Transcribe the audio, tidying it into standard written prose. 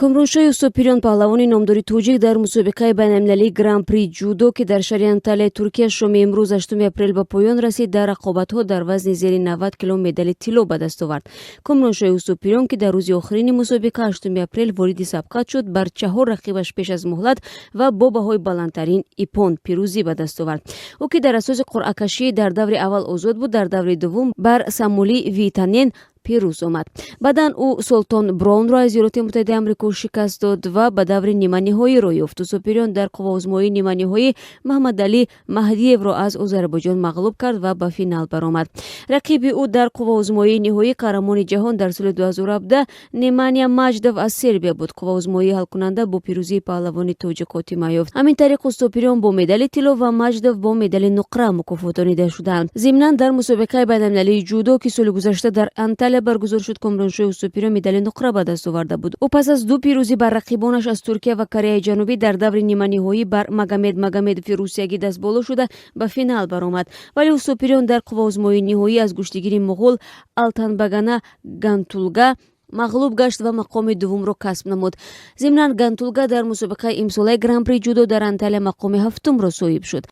Комроншоҳи Устопириён, паҳлавони номдори тоҷик, дар мусобиқаи байналмилалии Гран-при ҷудо, ки дар шаҳри Анталияи Туркия шоми имрӯз, 8 апрел, ба поён расид, дар рақобатҳо дар вазни зери 90 кило медали тилло ба даст овард. Комроншоҳи Устопириён, ки дар рӯзи охирини мусобиқа, 8 апрел, вориди сабқат шуд, бар чаҳор рақибаш пеш аз муҳлат ва бо баҳои баландтарин иппон пирӯзӣ ба даст овард. Ӯ, ки дар асоси қуръакашӣ дар даври аввал озод буд, дар даври дуввум бар Самули Витанен пирӯз омад. Баъдан ӯ Солтон Браунро аз Иёлоти Муттаҳидаи Амрико шикаст дод ва ба даври ниманиҳоӣ роҳ ёфт. Устопириён дар қувваозмоии ниманиҳоӣ Маҳмадалӣ Маҳдиевро аз Озарбойҷон мағлуб кард ва ба финал баромад. Рақиби ӯ дар қувваозмоии ниҳоӣ қаҳрамони ҷаҳон дар соли 2017 Немания Маҷдов аз Сербия буд. Қувваозмоии ҳалкунанда бо пирӯзии паҳлавони тоҷик хотима ёфт. Ҳамин тариқ, Устопириён бо медали тилло ва Маҷдов бо медали нуқра мукофотонида шуданд. Зимнан, дар мусобиқаи байналмилалии ҷудо, ки соли гузашта дар Анталия баргузор шуд, Комроншоҳи Устопириён медали нуқра ба даст оварда буд. Ӯ пас аз ду пирӯзӣ бар рақибонаш аз Туркия ва Кореяи Ҷанубӣ дар даври ниманиҳоӣ бар Магомед Магомедови русиягӣ дастболо шуда, ба финал баромад. Вале Устопириён дар қувваозмоии ниҳоӣ аз гӯштигири муғул Алтанбагана Гантулга мағлуб гашт ва мақоми дуввумро касб намуд. Зимнан, Гантулга дар мусобиқаи имсолаи Гран-при ҷудо дар Анталия мақоми ҳафтумро соҳиб шуд.